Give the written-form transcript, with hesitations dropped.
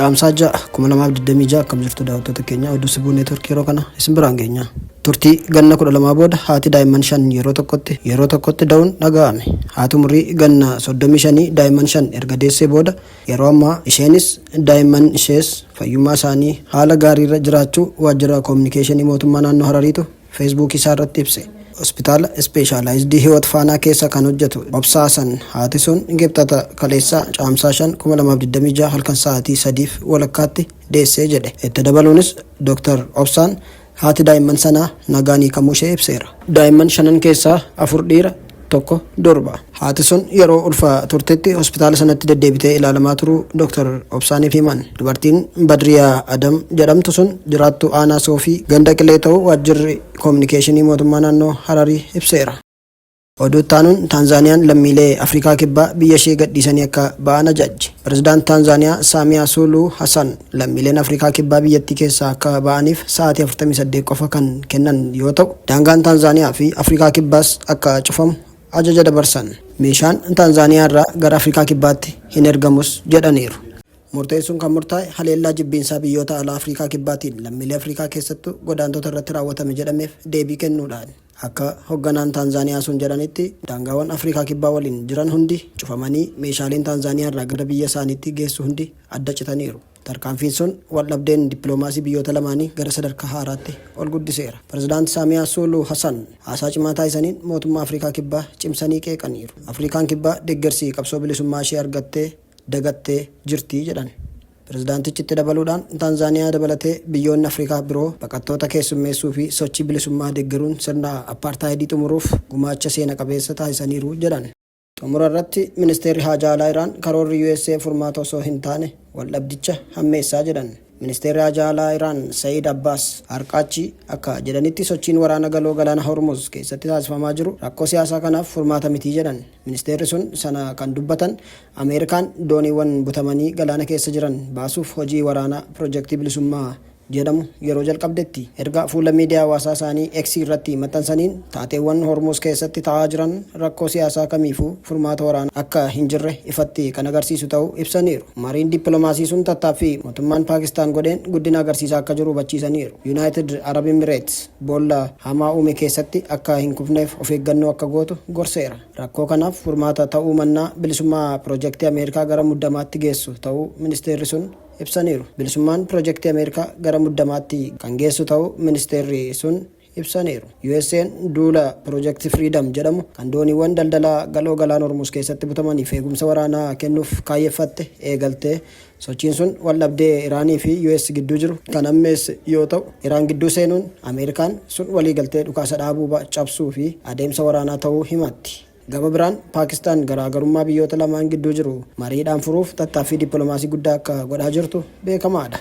Caamsaa 6, 2026 akkam jirtu daawwattoota keenya? Oduu Sibuu Neetwork yeroo kana isin biraan geenya. Turtii ganna 12 booda haati daa'imman shan yeroo tokkotti da'uun dhaga'ame. Haati umurii ganna 35 daa'imman shan erga deessee booda yeroo ammaa isheenis daa'imman ishees fayyummaa isaanii haala gaariirra jiraachuu waajjira koominikeeshinii mootummaa naannoo Harariitu Feesbuukii isaa irratti ibse. Hospitaala Ispeeshaalaayizidii Hiwoot Faanaa keessa kan hojjetu Obsaa Hasan, haati sun Kibxata kaleessaa Caamsaa 5, 2026 halkan sa'aatii 3:30tti deessee jedhe. Itti dabaluunis Dr. Obsaan haati daa'imman sanaa nagaan hiikamuu ishee ibseera. Daa'imman shanan keessaa afur dhiira, tokko durba. Haati sun yeroo ulfa turtetti hospitaala sanatti deddeebitee ilaalamaa turuu Dr. Obsaaniif himan. Dubartiin Badriyaa Adam jedhamtu sun jiraattuu aanaa Soofii ganda Qilee ta'uu waajjirri koominikeeshinii mootummaa naannoo Hararii ibseera. Oduu itti aanuun, Taanzaaniyaan lammiilee Afrikaa Kibbaa biyya ishee gadhiisanii akka ba'an ajajje. Pirezidaant Taanzaaniyaa Saamiyaa Suuluu Hassan lammiileen Afrikaa Kibbaa biyyattii keessaa akka ba'aniif sa'aatii 48 qofa kan kennan yoo ta'u, daangaan Taanzaaniyaa fi Afrikaa Kibbaas akka cufamu ajaja dabarsan. Meeshaan Taanzaaniyaa irraa gara Afrikaa Kibbaatti hin ergamus jedhaniiru. Murteen sun kan murtaa'e haleellaa jibbiinsaa biyyoota alaa Afrikaa Kibbaatiin lammiilee Afrikaa, keessattuu godaantota irratti raawwatame jedhameef deebii kennuudhaan. Akka hogganaan Taanzaaniyaa sun jedhanitti, daangaawwan Afrikaa Kibbaa waliin jiran hundi cufamanii meeshaaleen Taanzaaniyaa irraa gara biyya isaaniitti geessu hundi adda citaniiru. Tarkaanfiin sun waldhabdeen dippiloomaasii biyyoota lamaanii gara sadarkaa haaraatti ol guddiseera. Pirezidaant Saamiyaa Suuluu Hassan haasaa cimaa taasisaniin mootummaa Afrikaa Kibbaa cimsanii qeeqaniiru. Afrikaan Kibbaa deeggarsi qabsoo bilisummaa ishee argattee dagattee jirti jedhan. Pirezidaantichi itti dabaluudhaan Taanzaaniyaa dabalatee biyyoonni Afrikaa biroo baqattoota keessummeessuu fi sochii bilisummaa deeggaruun sirna appaartaayidii xumuruuf gumaacha seena qabeessa taasisaniiru jedhan. Xumura irratti, Ministeerri Haajaa Alaa Iraan karoorri USA furmaata osoo hin taane waldhabdicha hammeessaa jedhan. Ministeerri Haajaa Alaa Iraan Sa'iid Abbaas Arqaachi akka jedhanitti, sochiin waraana galoo galaana Hormuz keessatti taasifamaa jiru rakkoo siyaasaa kanaaf furmaata mitii jedhan. Ministeerri sun sana kan dubbatan Ameerikaan dooniiwwan butamanii galaana keessa jiran baasuuf hojii waraanaa Pirojektii Bilisummaa jedhamu yeroo jalqabdetti. Erga fuula miidiyaa hawaasaa isaanii X irratti maxxansaniin, taateewwan Hormuz keessatti ta'aa jiran rakkoo siyaasaa kamiifuu furmaata waraanaa akka hin jirre ifatti kan agarsiisu ta'uu ibsaniiru. Mariin dippiloomaasii sun tattaaffii mootummaan Paakistaan godheen guddina agarsiisaa akka jiru hubachiisaniiru. Yuunaayitid Arab Imireets boolla hamaa uume keessatti akka hin kufneef of eeggannoo akka gootu gorseera. Rakkoo kanaaf furmaata ta'uu mannaa bilisummaa pirojektii Ameerikaa gara muddamaatti geessu ta'uu ministeerri sun ibsaniiru. Bilisummaan pirojektii Ameerikaa gara muddamaatti kan geessu ta'uu ministeerri sun ibsaniiru. USA'n duula Pirojektii Freedom jedhamu kan dooniiwwan daldalaa galoo galaana Hormuz keessatti butamaniif eegumsa waraanaa kennuuf kaayyeffatte eegaltee. Sochiin sun waldhabdee Iraanii fi US gidduu jiru kan hammeesse yoo ta'u, Iraan gidduu seenuun Ameerikaan sun waliigaltee dhukaasa dhaabuu cabsuu fi adeemsa waraanaa ta'uu himatti. Gama biraan, Paakistaan garaagarummaa biyyoota lamaan gidduu jiru mariidhaan furuuf tattaaffii dippiloomaasii guddaa akka godhaa jirtu beekamaadha.